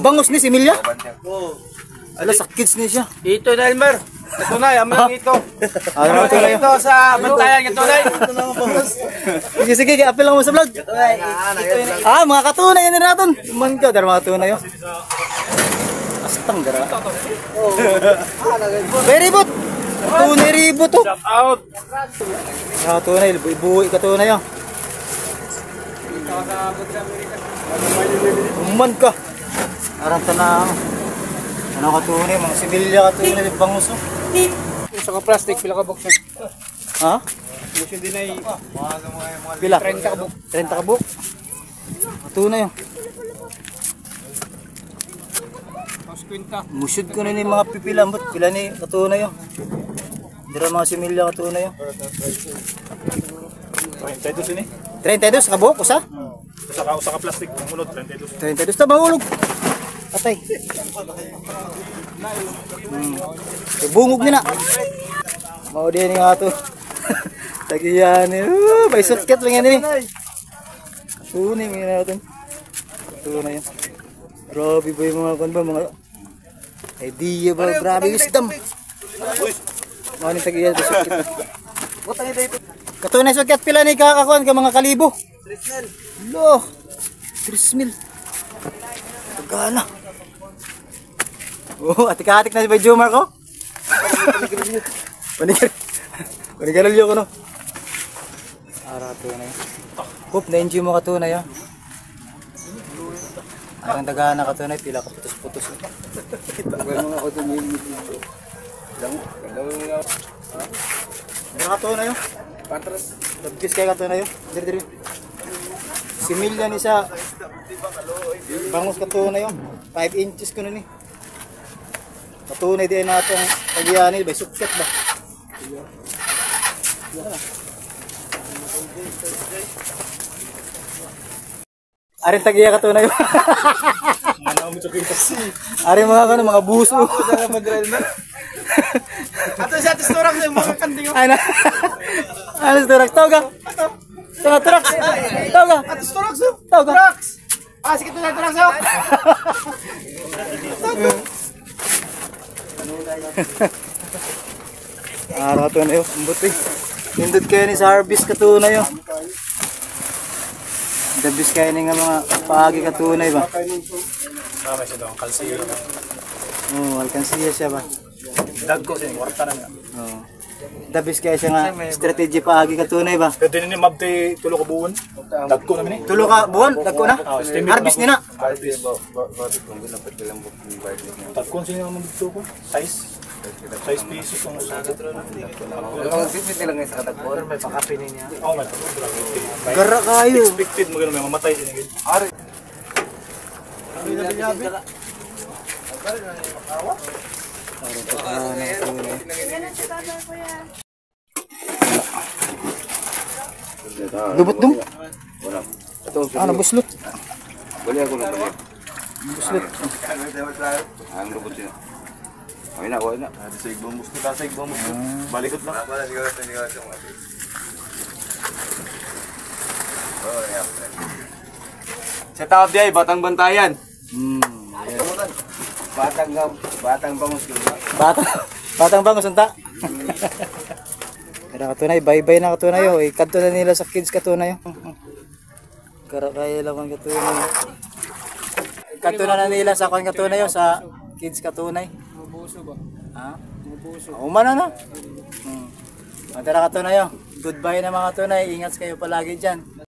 Bangos ni si Emilia? Ala, sa kids ni siya. Ito na, Elmer. Katunay, amo lang ito. Ano katunay? Ito sa bantayan, katunay. Sige, sige, apel lang mo sa vlog. Ah, mga katunay na natin. Man ka, dar mga katunay oh. Astang dara. Very good. Tunay ribo to. Shout out. Ah, tunay, ibuhi ka tunay oh. Man ka. Arang tanang. Ano ka tunay, mga similya ka tunay, bangus oh. Sa ka plastic, pila ka box. Ha? Musin din ay Pila? 30 ka box. 30 ka buok. Tunay oh. Tapos kwinta. Musod ko na ni mga pipila, ba't pila ni katunay oh. Dira mga similya katunay oh. 32 sini. 32 ka buok usa? Usa ka plastic umunod 32. 32 ta mahulog. Atay. Bungog ni na. Mao din nga to. Tagiyan ni. May sukat lang yan eh. Tunay mo natin. Tunay yan. Grabe ba yung mga kan ba mga idea ba? Grabe wisdom. Mga ni tagiyan ba sukat. Katunay sukat pila ni kakakuan ka mga kalibo. 3 mil. Lo. 3 mil. Pagkana. Oh, atik-atik na si Bay Jomar ko. Panigar. Panigaralyo ko no. Ara tunay. Hope na-enjoy mo katunay ah. Arang dagana katunay pila ka putos-putos. Ano katunay oh? Patras. Labgis kay katunay oh. Diri diri. Similya ni sa bangus katunay oh. 5 inches kuno ni. Katunay di na atong pagyani bay sukat ba. Arin tagiya katunay. Arin mga kano mga buso. Ato sa atis turak sa mga kanding. Ano? Ano sa turak? Tawag ka? Tawag turak. Tawag ka? Atis turak sa. Tawag ka? Turak. Ah, sige tunay turak sa. Araw katunay oh. Ambot eh. Nindot kayo ni sa harvest katunay oh. Dabis kayo ni nga mga paagi katunay ba? Tama siya daw ang kalsiyo. Oo, alkansiya siya ba? Dagko sini kwarta na niya. Oo. Dabis kayo siya nga strategy paagi katunay ba? Pero din ni mabte tulo ka buwan. Dagko na ni. Tulo ka buwan, dagko na. Oh, estimate Harvest ni na. Harvest. Dagko sini ang dito ko. Size. 6 pesos ang usa. Oh my God. Gara kayo. Expected mo ganun may mamatay sini gid. Lubot dong. Ah, nabuslot. Boleh aku nak boleh. Nabuslot. Ang lubot siya. Okay na, okay na. Balikot lang. Sa tawag di ay, Batang Bantayan. Batang batang bangus yun. Batang, batang bangus unta. Kaya katunay, bye-bye na katunay oh. Ikadto na nila sa kids katunay oh. Kara kaya lang ang katunay. Ikadto na nila sa kwan katunay oh, sa kids katunay. Mabuso ba? Ha? Mabuso. Uma na no? Tara katunay oh. Goodbye na mga katunay. Ingat kayo palagi dyan.